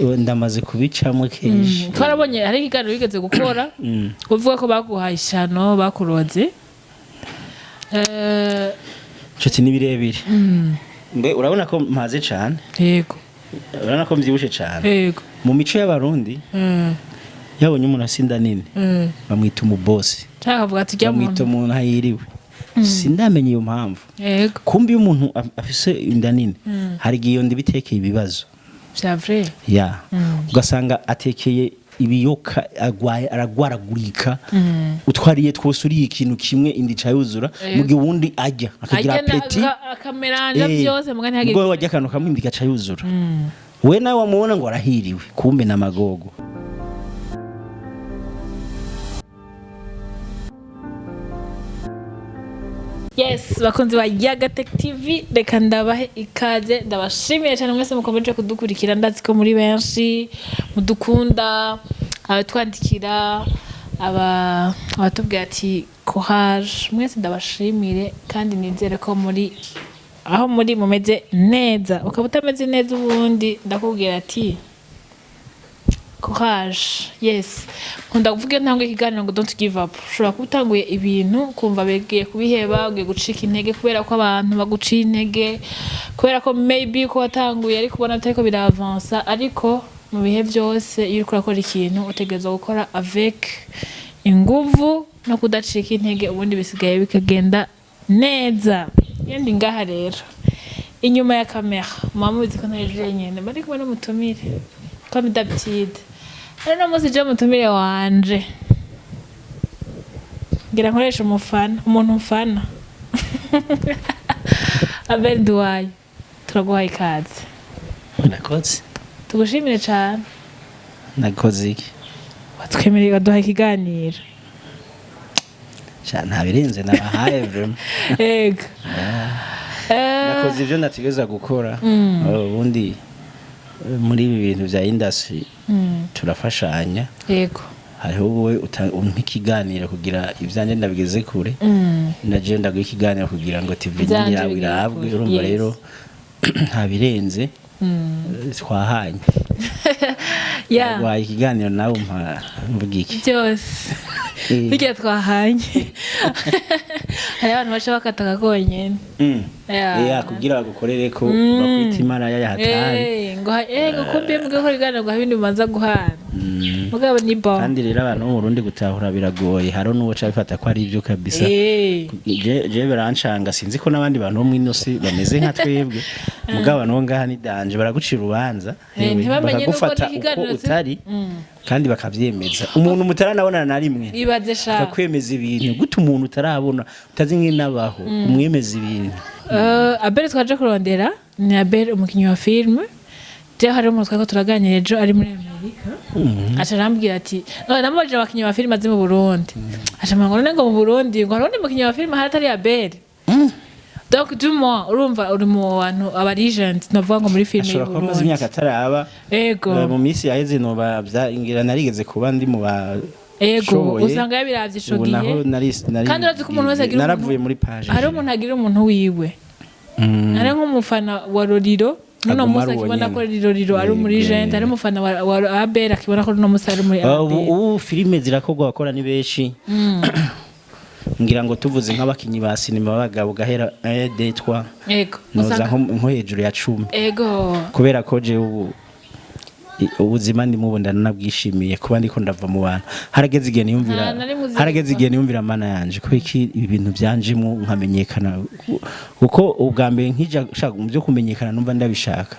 Ndamaze kubicamo kenshi. Twarabonye hari ikiganiro wigeze gukora uvuga ko baguhaye ishano, bakuroze. Nshuti, ni birebire. Mbe urabona ko mpaze cane? Yego. Urabona ko mvyibushe cane? Yego. Mu mico y'Abarundi, yabonye umuntu asinda nini, bamwita umubosi. Nshaka kuvuga ati ujya Bamwita muntu. umuntu ahiriwe. Sindamenya iyo mpamvu. Kumbi iyo umuntu afise inda nini, hari igihe iyo nda ibitekeye ibibazo. Vya vrai. Ya, ugasanga atekeye ibiyoka, agwaye, aragwaragurika. Utwariye twose, uriye ikintu kimwe, inda ica yuzura, mu gihe uwundi arya akagira Ajya appétit. Akameranja byose muga ntihagire. Ubwo warya akantu kamwe, inda igaca yuzura. We nawe wamubona ngo arahiriwe, kumbe na magogo. Yes, bakunzi ba Yagatech TV, reka ndabahe ikaze, ndabashimiye cyane mwese mukomeje kudukurikira. Ndazi ko muri benshi mudukunda, abatwandikira, abatubwira ati courage, mwese ndabashimire kandi nizere ko muri aho muri mumeze neza. Ukaba utameze neza, ubundi ndakubwira ati courage. Yes, nkunda kuvuga iyo ntangwe ikiganiro ngo don't give up. Ushobora kuba utanguye ibintu kumva begiye kubiheba, ugiye gucika intege kubera ko abantu baguciye intege, kubera ko maybe ko watanguye ariko ubona bitariko biravansa. Ariko mu bihe byose, iyo uriko urakora ikintu, utegerezwa gukora avec inguvu no kudacika intege, ubundi bisigaye bikagenda neza. Iyo ndi ngaha rero inyuma ya kamera, muba mubizi ko ntari jenyine, mba ndi kumwe n'umutumire comme d'habitude. Rero uno munsi je mutumire wanje ngira nkoresha umufana, umuntu mfana, Abel Nduwayo. Turaguhaye ikaze. Nakoze. Tugushimire cane. Nakoze iki? Watwemereye, waduhaye ikiganiro. Sha, nta birenze nabahaye vraiment. Ego. Nakoze ibyo nategereza gukora. Ubundi muri ibi bintu bya industry turafashanya. Hariho wowe umpa ikiganiro kugira ibyanjye ndabigeze kure, na je ndaguha ikiganiro kugira ngo TV Ivyanje nyine yawe bigere irabwe. kure. Urumva rero nta birenze, twahanye. Wahaye ikiganiro, nawe umpa mvuga iki? Byose bijya twahanye, hari abantu baca bakataka konyene. Yeah, kugira bagukorere ko bakwita imaraya ya hatari. Ngo kumbe muge gukora ibiganiro ngo habe ibindi mubanza guhana. Mugabo ni bon. Kandi rero abantu bo mu Burundi gutahura biragoye. Hari n'uwo ca bifata ko ari ibyo kabisa. Je birancanga, sinzi ko n'abandi bantu bo mw'ino si bameze nka twebwe, mugabo abantu bo ngaha ni danger, baragucira urubanza. Eh, Hewe, ntibamenye nuko bakagufata uko n'ikiganiro utari kandi bakavyemeza umuntu mutaranabonana na rimwe. Ibaze sha. Akakwemeza ibintu gute? Umuntu utarabona, utazi nk'inabaho, umwemeza ibintu. Abel twaje kurondera ni Abel umukinnyi wa filime. Je hari umuntu twariko turaganira ejo ari muri Amerika, aca arambwira ati none namubajije abakinnyi ba filime azi mu Burundi, aca ambwira ngo none ngo mu Burundi ngo hari uwundi mukinnyi wa filime ahari atari Abel. Donc du moins urumva uri mu bantu aba legend, novuga ngo muri filime Ashobora kuba amaze y'Uburundi. imyaka ataraba. Ego. Mu minsi yaheze noba ngira narigeze kuba ndi mu ba Ego. shoboye. Usanga yabiravye ico Ubu naho gihe. nari Kandi urazi ko umuntu wese agira naravuye muri page. Hari umuntu agira umuntu wiwe. Hari nk'umufana wa Roriro nuno Aguma munsi ari uwo akibona nyene. ko Roriro ari muri legend, hari umufana wa Abel akibona ko uno munsi ari muri Ubu Abel. ubu filime zirakorwa, abakora ni benshi. Ngira ngo tuvuze nk'abakinyi ba sinema b'abagabo gahera detwa noza nko hejuru ya 10. Kubera ko je ubu ubuzima ndimo ubu ndanabwishimiye kuba ndiko ndava mu bantu. Harageze igihe niyumvira, Nta na rimwe uzigera harageze igihe niyumvira mana yanje ko iki ibi bintu byanjemo nkamenyekana, kuko ubwa mbere nkija shaka mu byo kumenyekana numva ndabishaka,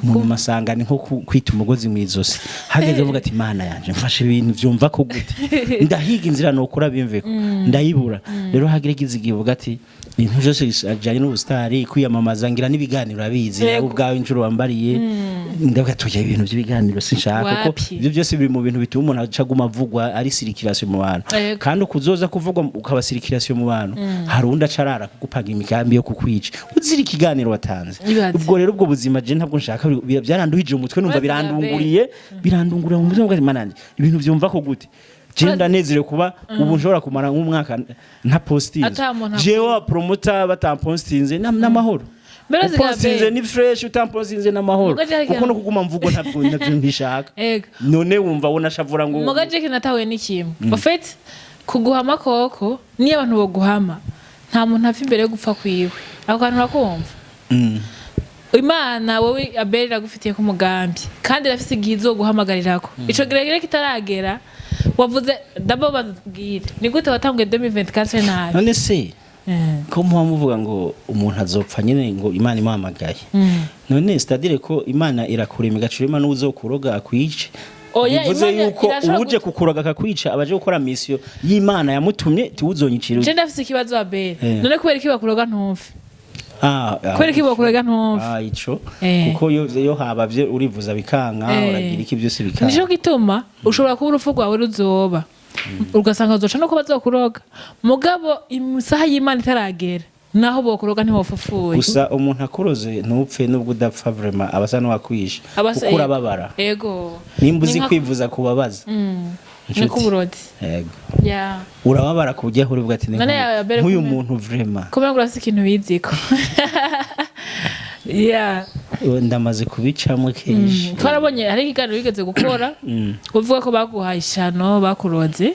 mu masanga ni nko kwita umugozi mu izosi. Hageze uvuga ati mana yanje mfashe ibintu vyumva ko gute, ndahiga inzira nokura bimveko ndayibura. Rero hageze igihe uvuga ati ibintu byose bijanye n'ubusitari, kwiyamamaza, ngira n'ibiganiro abizi nawe ubwawe inshuro wambariye, ndavuga tuya ibintu by'ibiganiro sinshaka kuko Wapi. ibyo byose biri mu bintu bituma umuntu aca aguma avugwa ari circulation mu bantu. Kandi ukuzoza kuvugwa ukaba circulation mu bantu, hari undi aca arara kugupanga imigambi yo kukwica uzira ikiganiro watanze. Ibaze. Ubwo rero ubwo buzima je ntabwo nshaka, byaranduhije umutwe, numva Urazi birandunguriye, birandungurira mu mutwe, mvuga ati, mana yanje ibintu byumva ko gute? Je ndanezerewe kuba ubu nshobora kumara nk'umwaka nta postinze. Ata muntu Jewe wa promoter batampostinze n'amahoro. Mbere uziga Uposinze Abel. ni fresh, utamposinze n'amahoro. Muga Jack- Kuko no kuguma mvugo ntabwo nabyo ntishaka. Ego. None wumva wonashavura ngo Muga Jack, natahuye n'ikintu. En fait, kuguhama koko niyo abantu boguhama, nta muntu apfa imbere yo gupfa kwiwe. Ako kantu urakumva? Imana wowe Abel iragufitiye ku mugambi, kandi irafise igihe izoguhamagarirako. Ico gihe kitaragera, wavuze d'abord batubwire ni gute watanguye 2024 nabi? None se ko muba muvuga ngo umuntu azopfa nyine ngo Imana imuhamagaye, none c'est-à-dire ko Imana irakurema igacura Imana uzokuroga akwice? Oya, Bivuze Imana yuko irashobora uje kukuroga akakwica abaje gukora mission y'Imana yamutumye, tiwuzonyicira. Je ndafise ikibazo, Abel. None kubera iki bakuroga ntumve? Kubera iki bakuroga ntumve? Ah, ico kuko yo habavye urivuza bikanka, uragira iki, byose bikanka. Nico gituma ushobora kuba urupfu rwawe ruzoba, ugasanga uzoca no kuba bazokuroga, mugabo isaha y'Imana itaragera, naho bokuroga ntiwopfa. Gusa umuntu akuroze ntupfe, nubwo udapfa, vraiment aba asa n'uwakwishe, kuko urababara. Nimba Ni uzi nka- kwivuza kubabaza, Ni k'uburozi. Yego. Ya. Urababara ku buryo aho urivuga ati: "Ni None ya Abel nk'uyu kumwe- muntu vraiment." Kubera ngo urafise ikintu biziko, ya. Ndamaze kubicamo kenshi. Twarabonye hari ikiganiro wigeze gukora uvuga ko baguhaye ishano, bakuroze.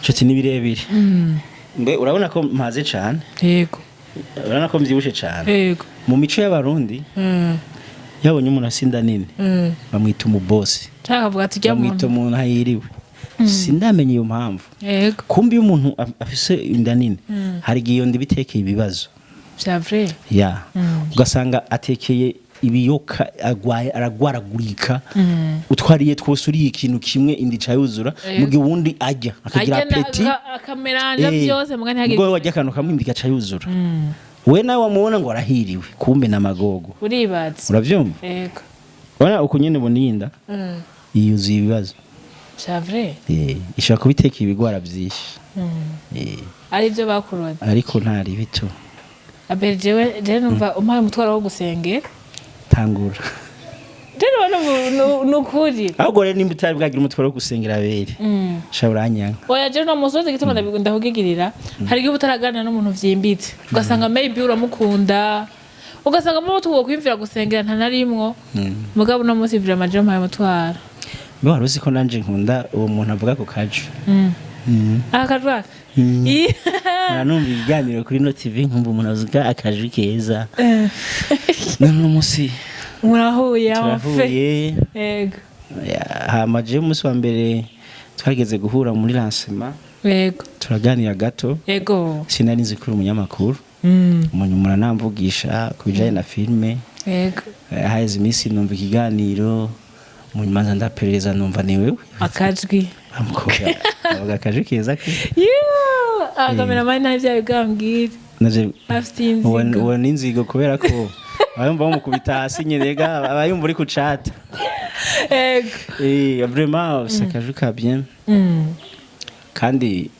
Nshuti, ni birebire. Mbe urabona ko mpaze cane? Yego. Urabona ko mvyibushe cane? Yego. Mu mico y'Abarundi, yabonye umuntu asinda nini, bamwita umubosi. Nshaka kuvuga ati ujya Bamwita muntu umuntu ahiriwe. Sindamenya iyo mpamvu. Kumbi iyo umuntu afise inda nini, hari igihe iyo nda ibitekeye ibibazo. Vya vrai. Ya, ugasanga atekeye ibiyoka, agwaye, aragwaragurika, utwariye twose, uriye ikintu kimwe inda ica yuzura, mu gihe uwundi arya akagira Agenda appétit. Akameranja byose muga ntihagire. Ubwo warya akantu kamwe, inda igaca yuzura. We nawe wamubona ngo arahiriwe, kumbe n'amagogo. Uribaza. Uravyumva? Yego. Urabona uku nyene ubona iyi nda yuzuye ibibazo. Vya vrai. Ishobora kuba itekeye ibigwara vyinshi. Ari byo bakuroze. Ariko ntari bito. Abel, jewe numva umpaye umutwaro wo gusengera. Tangura. Jewe nubona ni ukuri. Ahubwo rero nimba utari bwagira umutwaro wo gusengera abere, sha uranyanka. Oya, jewe no musozi gituma ndakugigirira, hari igihe uba utaraganira n'umuntu vyimbitse, ugasanga maybe uramukunda, ugasanga mu tuwo kwimvira gusengera nta narimwo, mugabo uno munsi vraiment jewe mpaye umutwaro. Mbe wari uzi ko nanje nkunda uwo muntu avuga ku kaju? Aka kajwaka. Numva ibiganiro kuri no TV, nkumva umuntu avuga akajwi keza. None uno munsi Murahuye amafe. turahuye. Yego. Ya, hama jewe umunsi wa mbere twageze guhura muri lancement, turaganira gato. Sinari nzi ko uri umunyamakuru. Umunyuma uranamvugisha ku bijanye na filime. Haheze iminsi numva ikiganiro, munyuma nza ndaperereza, numva ni wewe. Akajwi. Amukobwa avuga akajwi keza ke. Akameramani nta byayo bwambwira. Naje Afite inzigo. Ubona inzigo kubera ko abayumva bamukubita hasi nyene ga, abayumva uri kucata. Vraiment c'est akajwi ka bien. Kandi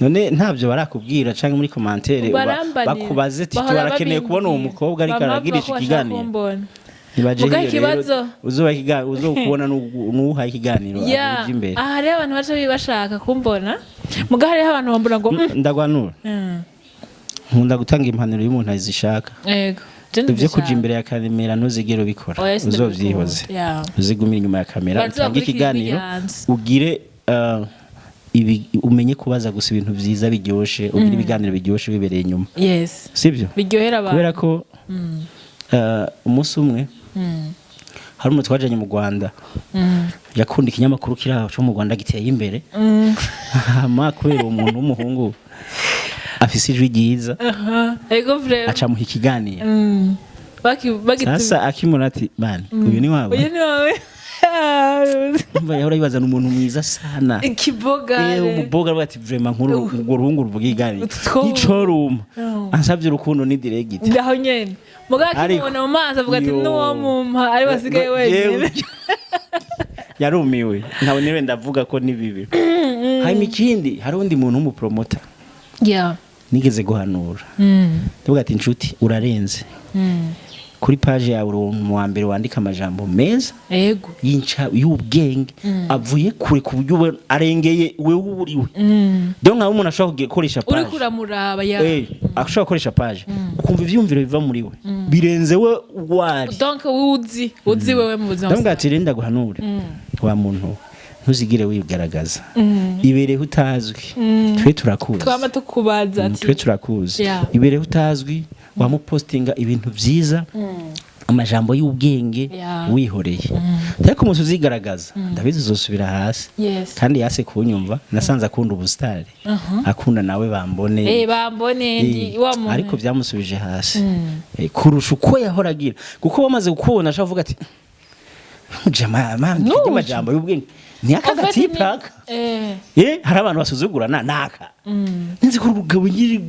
none ntabyo barakubwira canke muri commentaire Barambarira. bakubaze ati Bahora tubarakeneye kubona uwo babimbwira. mukobwa ariko Bama aragirisha bavuga ko bashaka ikiganiro. kumbona. Nibaje Muga hiyo rero ikibazo. uzoba uzokubona n'uwuhaye ikiganiro Ya, avuga imbere. aha hariho abantu baca bashaka kumbona, muga hariho abantu bambona ngo Ndagwanura. Nkunda gutanga impanuro y'umuntu azishaka. Yego. Je Ivyo kuja ndabishaka. imbere ya kamera ntuzigere ubikora. Oya, sindabikunda. Uzovyihoze. Uzigumire inyuma ya kamera, Baza utange bakurikira ijwi ikiganiro, ryanje. ugire umenye kubaza gusa ibintu vyiza biryoshe, ugire ibiganiro biryoshe bibereye inyuma. Sibyo? Biryohera abantu. Kubera ko umunsi umwe hari umuntu twajanye mu Rwanda, yakunda ikinyamakuru kiri aho cyo mu Rwanda giteye imbere. Hama kubera uwo muntu w'umuhungu afise ijwi ryiza, Aha. Ego vraiment. acamuha ikiganiro. Baki Sasa akimura ati: "Man, uyu ni wabo." Uyu ni wawe. Umva, yahora yibaza ni umuntu mwiza sana. Ikibogare. Umuboga aravuga ati: "Vraiment nkuru urwo ruhungu ruvuga iganiro Utwo- icoruma Oh. ansavye urukundo ni direct." Ndaho nyene. Muga Ariko- akimubona mu maso avuga ati Yo. nuwo mumpa ari wasigaye wenyine. Yarumiwe ntawe niwe ndavuga ko ni bibi. Hanyuma ikindi, hari undi muntu w'umupromota nigeze guhanura, ndavuga ati: "Inshuti, urarenze. Kuri page yawe uri umuntu wa mbere wandika amajambo meza y'inca y'ubwenge avuye kure, ku buryo arengeye wewe uburiwe." Donc nkaho umuntu ashobora gukoresha Uri page kuramuraba ya. Ashobora gukoresha page, ukumva ivyumviro biva muri we birenze we wari. Donc uzi wewe mu buzima. Ndamubwira ati: "Renda guhanure wa muntu, ntuzigire wigaragaza, ibereho utazwi, twe turakuzi." Twama tukubaza ati Twe turakuzi. Ibereho utazwi, wamupostinga ibintu vyiza, amajambo y'ubwenge, wihoreye. Ariko umunsi uzigaragaza, ndabizi uzosubira hasi. Kandi yase kunyumva, nasanze akunda ubusitari, akunda nawe bambone. Bambone ndi wa muntu. Ariko byamusubije hasi kurusha uko yahora agira, kuko bamaze kukubona ashobora kuvuga ati: "Jama Nuju. amajambo y'ubwenge ni aka En fait, gatipe aka." Hari abantu basuzugurana naka nzi ko urugabo nyiri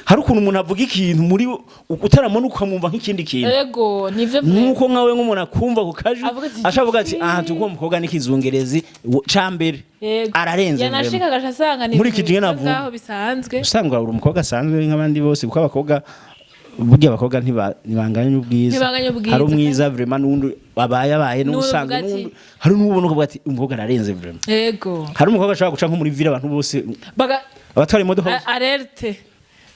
hari ukuntu umuntu avuga ikintu muri utaramubona ukamwumva nk'ikindi kintu. Ego, nivyo. Nk'uko nkawe nk'umuntu akumva ku kaju, Avuga ati, ashavuga ati: "Aha tuko umukobwa n'ikizungerezi ca mbere ararenze Yanashika vraiment." agaca asanga ni Muri iki ibintu gihe navuga. ngaho bisanzwe. Usanga uri umukobwa asanzwe nk'abandi bose, kuko abakobwa burya abakobwa ntibanganya ubwiza. Ntibanganya ubwiza. Hari umwiza vraiment n'undi abaye N'undi n'usanzwe. uvuga ati- N'undi hari n'ubona ukavuga ati: "Umukobwa ararenze vraiment." Hari umukobwa ashobora guca nko muri ville, abantu bose, Baga abatwara imodoka alerte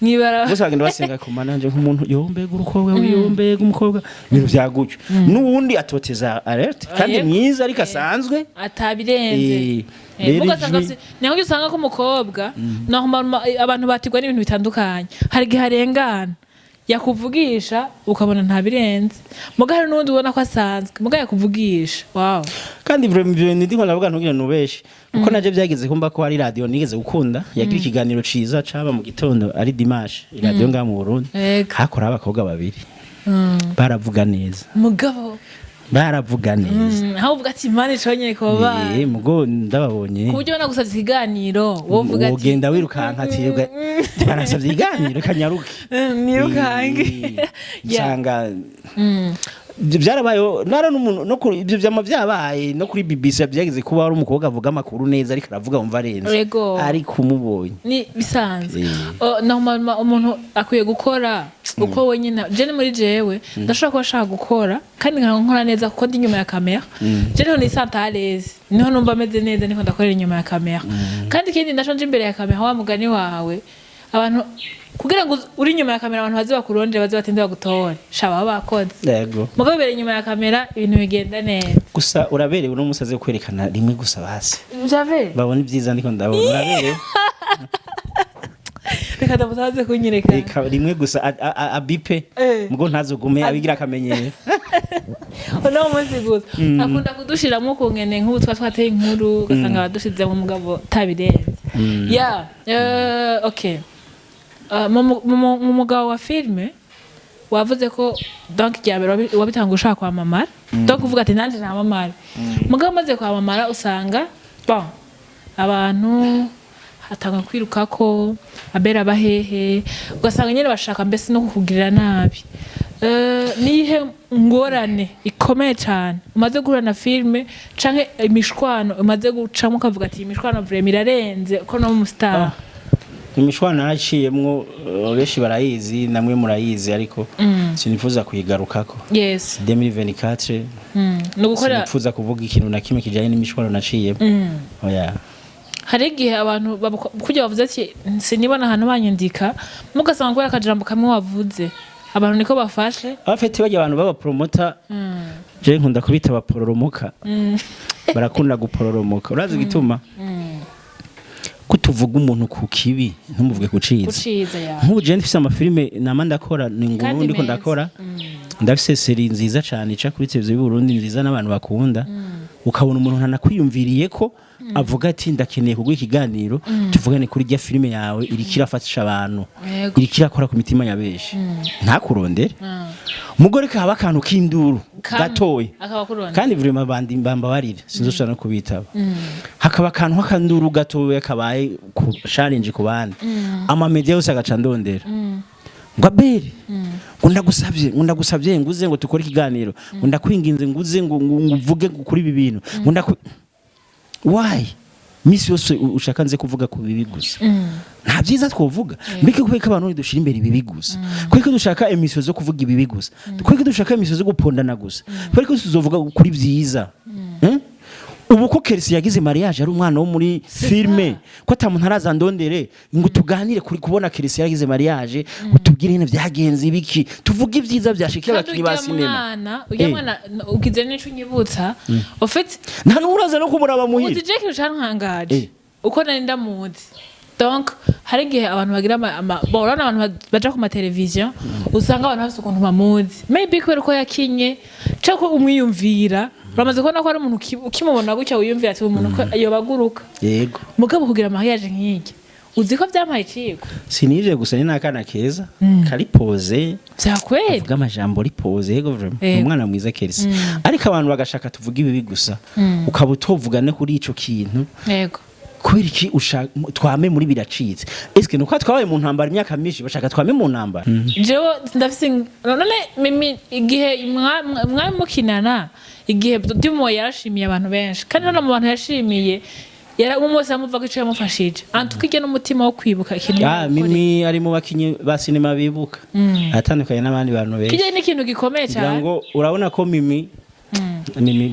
mwibara. Bose bagenda basenga ku mananje nk'umuntu yombega urukobwa, yombega umukobwa, ibintu vya gutyo, n'uwundi atoteza alerte kandi mwiza ariko asanzwe. Atabirenze. Rero Mugasanga niho usanga ko umukobwa normalement abantu batirwa n'ibintu bitandukanye. Hari igihe arengana yakuvugisha ukabona ntabirenze, muga hari n'undi ubona ko asanzwe, muga yakuvugisha wow. Kandi vraiment ibyo bintu ndiko ndavuga ntugire nubeshe, kuko naje byageze kumba ko hari radio nigeze gukunda yagira ikiganiro ciza caba mu gitondo ari dimanche, radio ngaha mu Burundi. Hakora abakobwa babiri baravuga neza. Mugabo Baravuga neza. Aho uvuga ati: "Imana iconye koba." Mugo ndababonye Ku buryo banagusabye ikiganiro wovuga ati wogenda wirukanka ati: "Barasabye iganiro, kanyaruke." Nirukange. Usanga ibyo byarabayeho nara n'umuntu no kuri ibyo byama byabaye no kuri BBC byageze kuba ari umukobwa avuga amakuru neza, ariko aravuga wumva arenze. Ariko umubonye Ni bisanzwe. Eh. Oh, normalement umuntu akwiye gukora uko wenyine. Je ni muri jewe ndashobora kuba ashaka gukora kandi nkaba nkora neza kuko ndi inyuma ya kamera. Je niho nisanta à l'aise, niho numva ameze neza, niho ndakorera inyuma ya kamera. Kandi ikindi ndaco nje imbere ya kamera, wa mugani wawe, abantu kugira ngo uri inyuma ya kamera abantu baze bakurondere, baze batinde bagutore, sha baba bakoze. Mugabo imbere inyuma ya kamera ibintu bigenda neza. Gusa uraberewe uno musi, aze kwerekana rimwe gusa basi Jave. babona ibyiza ndiko ndabona, uraberewe. Reka ndamusaze kunyereka. Reka rimwe gusa abipe. Mugo ntazogume abigira akamenyero. Uno munsi gusa akunda kudushiramo ukungene nk'ubu twa twateye inkuru ugasanga badushize mu mugabo tabirenze ya okay. Mu mugabo wa filime wavuze ko donc rya mbere wabitanga ushaka kwamamara, donc uvuga ati: "Nanjye namamara." Mugabo umaze kwamamara usanga bon abantu hatanga kwiruka ko abera bahehe, ugasanga nyine bashaka mbese no kukugirira nabi. Niyihe ngorane ikomeye cyane umaze guhura na filime canke imishwano umaze gucamo ukavuga ati: "Iyi mishwano vraiment irarenze ko no mu star"? Imishwano naraciyemwo, benshi barayizi, namwe murayizi, ariko sinifuza kuyigarukako. 2024 Ni ugukora sinifuza kuvuga ikintu na kimwe kijanye n'imishwano naciyemo, oya. Hari igihe abantu kujya bavuze ati: "Sinibona ahantu banyandika," mugasanga kubera akajambo kamwe wavuze abantu niko bafashe. Abafite bajya abantu baba promoter, je nkunda kubita abapororomoka, barakunda gupororomoka. Urazi igituma? Ko tuvuga umuntu ku kibi ntumuvuge ku ciza. Guciza ya. Nk'ubu je ndifise amafilime nama ndakora ni nguru Kandi ndiko meza. ndakora, ndafise série nziza cane ica kuri televiziyo y'u Burundi nziza n'abantu bakunda, ukabona umuntu ntanakwiyumviriye ko avuga ati: "Ndakeneye kuguha ikiganiro tuvugane kuri rya filime yawe iriko irafasha abantu, iriko irakora ku mitima ya benshi," ntakurondere. Mugore kaba akantu k'induru Kamwe, gatoya akaba kurondera. Kandi vraiment bandi bambabarire sinzoshobora no kubitaba, hakaba akantu k'akanduru gatoya kabaye ku challenge ku bandi, ama media yose agaca ndondera ngo: "Abeli," ngo, "ndagusabye," ngo, "ndagusabye nguze ngo tukore ikiganiro," ngo, "ndakwinginze nguze ngo uvuge ngo kuri ibi bintu," ngo ndaku why misi yose ushaka nze kuvuga ku bibi gusa, nta byiza twovuga? Mbeke kubera ko abantu dushira imbere ibibi gusa, kubera ko dushaka émission zo kuvuga ibibi gusa, kubera ko dushaka émission zo gupondana gusa, kubera ko tuzovuga kuri byiza? Eh? Ubu ko Kerisi yagize mariage ari umwana wo muri filme, ko ata muntu araza ndondere ngo tuganire kuri kubona Kerisi yagize mariage, utubwire nyene vyagenze, ibiki, tuvuge ibyiza vyashikiye Kandi abakinyi ba urya sinema. mwana, urya mwana ugize n'ico unyibutsa au fait. Nta n'uraza no kumuraba muhira. Uzi je ikintu cantangaje? Uko nari ndamuzi, donc hari igihe abantu bagira bon, urabona abantu baja ku mateleviziyo, usanga abantu bafise ukuntu bamuzi, maybe kubera uko yakinye canke ko umwiyumvira. Uramaze kubona ko hari umuntu ukimubona gutya wiyumvira ati: "Uyu muntu ko yobaguruka." Mugabo kugira mariage nk'irya, uzi ko vyampaye icigwa. Sinivyo gusa, ni n'akana keza kari posé. Vyakweri. Avuga amajambo ari posé, yego, vraiment. Ni umwana mwiza Kerisi, ariko abantu bagashaka tuvuga ibibi gusa, ukaba utovuga no kuri ico kintu. Kubera iki ushaka twame muri biracitse? Eske nuko twabaye mu ntambara imyaka myinshi, bashaka twame mu ntambara? Jewe ndafise none Mimi, igihe mwari mukinana, igihe Dimo yarashimiye abantu benshi, kandi none mu bantu yashimiye yara umwe wese amuvuga ico yamufashije, antuka ijya n'umutima wo kwibuka ikintu yamukoreye. Mimi ari mu bakinyi ba sinema bibuka, atandukanye n'abandi bantu benshi. Kijya ni ikintu gikomeye Kugira cyane. ngo urabona ko Mimi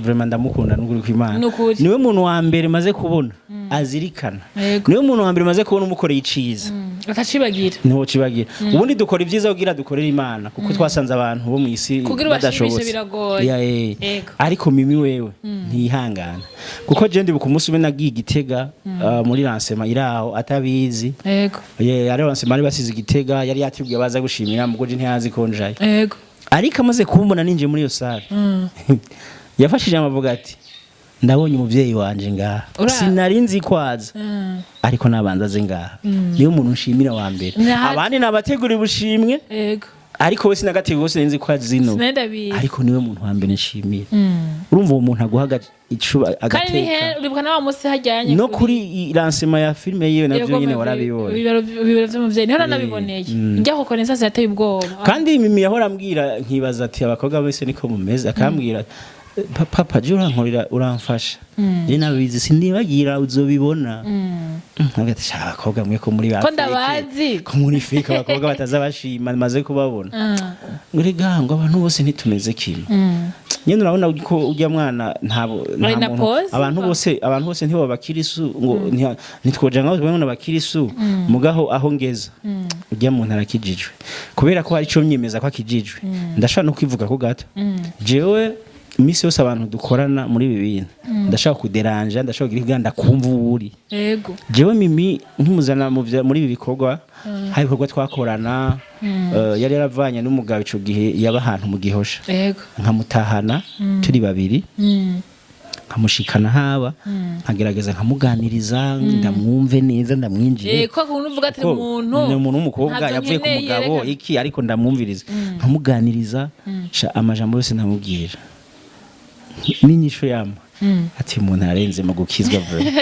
vraiment ndamukunda n'ukuri kw'Imana. Nukuri. Niwe muntu wa mbere maze kubona azirikana. Niwe muntu wa mbere maze kubona umukoreye iciza Atacibagira. Niho cibagira. Ubundi dukora ibyiza kugira dukorere Imana, kuko twasanze abantu bo mu isi Kugira ubashimishe badashobotse. biragoye. Ya. Ariko Mimi wewe ntihangana, kuko je ndibuka umunsi umwe nagiye i Gitega, muri lancement iraho atabizi. Ye, ari lancement bari basize i Gitega, yari yatubwiye baza gushimira, mugo je ntiyazi ko njayo. Ariko amaze kumbona ninjiye muri iyo salle, yafashije amavuga ati: "Ndabonye umuvyeyi wanje ngaha." Sinari nzi kwaza, ariko nabanza aze ngaha, niyo muntu nshimira wa mbere. Abandi nabategura ubushimwe, ariko we sinagategura, sinari nzi ko azino. Sinari ndabizi. Ariko niwe muntu wa mbere nshimira. Urumva uwo muntu aguha icuba Kandi ni agateka. he uribuka na wa munsi hajyanye No kuri lancement ya filime yiwe navyo nyene warabibonye. Ibibero vy'umuvyeyi niho nanabiboneye. Njya kuko reconnaissance yateye ubwoba. Kandi Mimi yahora ambwira, nkibaza ati: "Abakobwa bose niko mumeze?" Akambwira: "Papa, je urankorera, uramfasha, je nabizi, sinibagira, uzobibona." Nkavuga ati: "Sha, abakobwa mwe ko muri ba Ko fake, ndabazi. ko muri fake, abakobwa bataza bashima, maze kubabona." Ngo rega, ngo abantu bose ntitumeze kimwe. Nyene urabona ko urya mwana ntabo nta Ari na muntu pose, abantu ba. bose, abantu bose ntibo bakirisu, ngo ntitwoja ngaho tubone abakirisu. Mugaho aho ngeza, urya muntu arakijijwe, kubera ko hari ico myemeza ko akijijwe. Ndashobora no kwivuga ko gato, jewe iminsi yose abantu dukorana muri ibi bintu ndashaka kuderanja, ndashaka kugira kugira ndakumva uwuri. Jewe Mimi nkimuzana muri ibi bikorwa, hari ibikorwa twakorana, yari yaravanye n'umugabo ico gihe, yaba ahantu mu Gihosha, nkamutahana turi babiri, nkamushikana haba, nkagerageza nkamuganiriza, ndamwumve neza, ndamwinjire. Ko kuntu uvuga ati Kuko umuntu ni umuntu w'umukobwa ntabyo yavuye ku nkeneye, mugabo reka. iki, ariko ndamwumviriza, nkamuganiriza, sha, amajambo yose ndamubwira n'inyishu yama ati: "Umuntu ararenze mu gukizwa vraiment."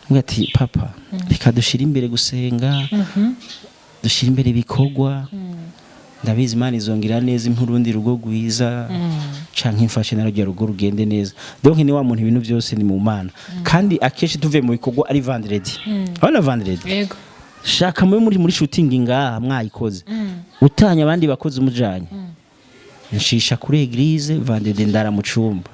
Mbwira ati: "Papa, reka dushire imbere gusenga, dushire imbere ibikorwa, ndabizi Imana izongira neza, impa urundi rugo rwiza canke imfashe naryo rugo rugende neza." Donc ni wa muntu ibintu byose ni mu Mana. Kandi akenshi tuvuye mu bikorwa ari vendredi, abana vendredi, shaka mube muri shooting ngaha mwayikoze, utanye abandi bakozi umujanye, nshisha kuri église vendredi, ndara mu cumba.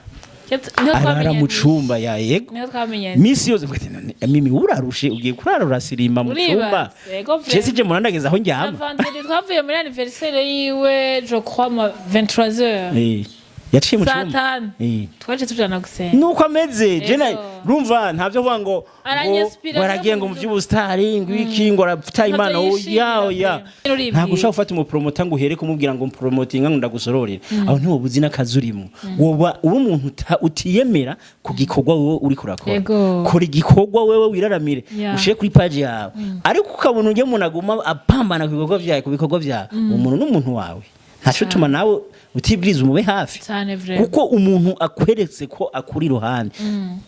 Niho Arara twamenyaniye. mu cumba ya, yego. Niho twamenyaniye. Misi yose ngo ati: "None, Mimi, urarushe, ugiye kurara urasirimba mu Uribaza, cumba?" yego, Je sije murandageza aho Na njyama. vendredi twavuye muri anniversaire yiwe, je crois ma 23h. Yaciye mu Saa cumba. 5. Twaje tujana gusenga. Nuko ameze je rumva ntavyo vuga ngo Aranyinspira ngo aragiye no ngo mu mu by'ubustari, ngo iki, ngo arapfa Imana. Ntavyo Oya, oya. yishimira. Uribwira. Ntabwo ushobora gufata umupromota ngo uhere kumubwira ngo mpromotinga, ngo ndagusororera aho, ntiwoba uzi n'akazi urimo, woba uri umuntu utiyemera ku gikorwa wowe uri kurakora. Kora igikorwa wewe wiraramire, ushire kuri page yawe, ariko ukabona ujya umuntu aguma apambana ku bikorwa byawe, ku bikorwa byawe, uwo muntu n'umuntu wawe, ntaco utuma nawe utibwiriza umube hafi. Cyane vraiment. Kuko umuntu akweretse ko akuri iruhande,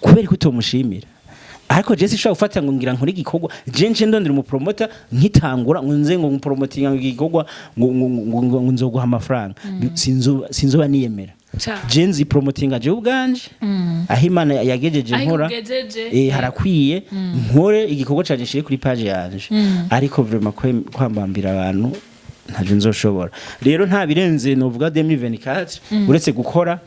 kubera ko utomushimira. Ariko je sinshobora gufata ngo ngira nkore igikorwa, je nce ndondera umupromota nkitangura, ngo nze ngo mupromotinga igikorwa, ngo nzoguha amafaranga, sinzoba niyemera. Je nzi promotinga je ubwanje aho Imana yagejeje Aho nkora. ikugejeje. Harakwiye nkore igikorwa canje, nshire kuri page yanje, ariko vraiment kwambambira abantu ntavyo nzoshobora. Rero nta birenze novuga 2024 uretse gukora.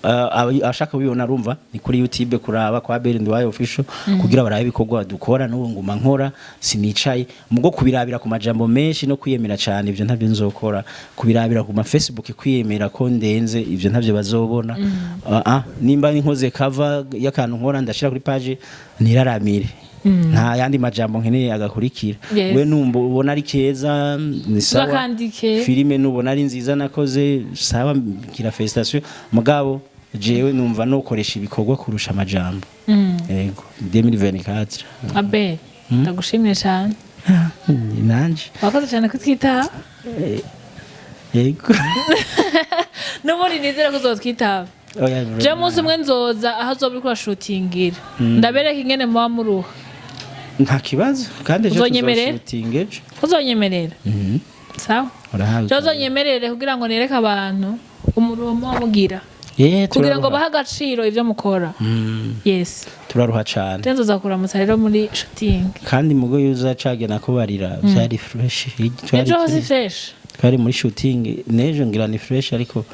Abashaka kubibona, rumva ni kuri YouTube, kuraba kwa Abel Nduwayo Official, kugira barabe ibikorwa dukora. N'ubu nguma nkora, sinicaye. Mugo kubirabira ku majambo menshi no kwiyemera cyane, ivyo ntabyo nzokora. Kubirabira ku ma Facebook, kwiyemera ko ndenze, ivyo ntabyo bazobona. Nimba nkoze cover y'akantu nkora, ndashira kuri page niraramire, nta yandi majambo nkeneye agakurikira. We numva ubona ari keza, ni sawa. Uzakandike. Filime nubona ari nziza nakoze, sawa, gira félicitation. Mugabo jewe numva nokoresha ibikorwa kurusha amajambo. Yego, 2024. Abe, ndagushimiye cyane. Nanje. Wakoze cyane kutwitaha. Yego. N'ubundi nizere ko uzotwitaba. Oya. Je munsi umwe nzoza aho uzoba uriko urashutingira, ndabereka ingene muba muruha. Nta kibazo, kandi ejo Uzonyemerera? tuzoshutinga ejo. Uzonyemerera? Sawa. Urahawe. Je uzonyemerere kugira ngo nereke abantu umuruho muba mugira, kugira ngo turaruha. bahe agaciro ivyo mukora. Yes. Turaruha cane. Je nzoza kuramutsa rero muri shooting. Kandi mugo yuza cagena kubarira vyari fresh. Ejo hose fresh. Twari muri shooting, n'ejo ngira ni fresh, ariko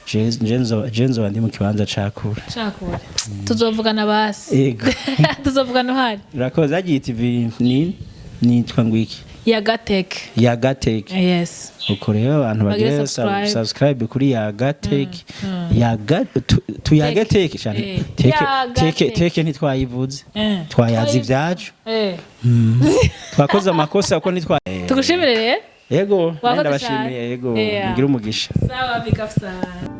je nzoba ndi mu kibanza ca kure. Cakure, tuzovugana basi. Yego. Tuzovugana uhari. Urakoze. Agiye TV ni nitwa ngwiki? Yagateke. Yagateke. Yes. Uko rero abantu Bagire bagire subscribe. Subscribe kuri Yagateke, yaga tuyagateke cyane. Teke Yagateke. teke teke ntitwayivuze. Twayazi ibyacu. Twakoze amakosa kuko ntitwa Tugushimire rero. Yego. Wakoze ndabashimiye. cyane. Yego. Yeah. Mugire umugisha. Sawa, big up sana.